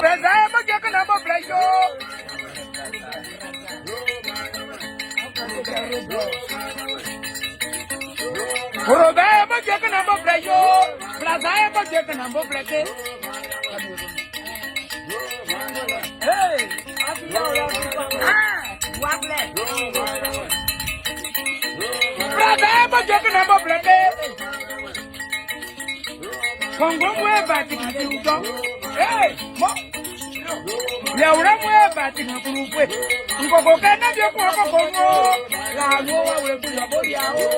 Breza e mo jẹ́ kí náà mo blẹ̀ yó. Robe e mo jẹ́ kí náà mo blẹ̀ yó. Plaza e mo jẹ́ kí náà mo blẹ̀ ké. Hey! Ah! Plaza e mo jẹ́ kí náà mo blẹ̀ ké. Kọ̀ǹgọ́ mú ẹ̀ bàtì kàti ùjọ́. Hey! Mọ́. Yàwùrẹ́ mú ẹ̀ bàtì kàkùrù pé. Nkòkò kẹ́ náà bí kú ọkọ̀ nù ó. Làánú wà wẹ̀ kú yọ̀bọ̀ yà ó.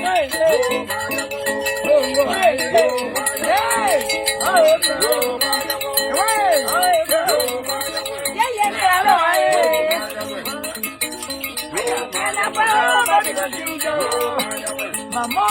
Hey, hey. Oh, oh, hey, hey. Hey! Oh, oh. Hey! Mama,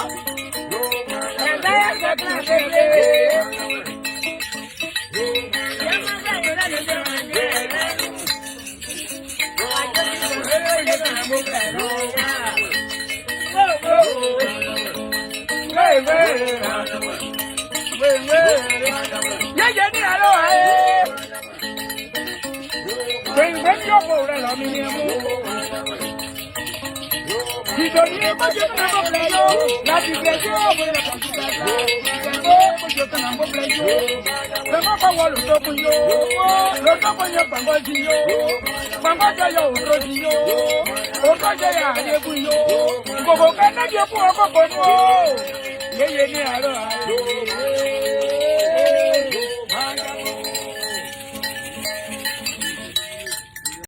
Yeye ní àárọ̀ ayé.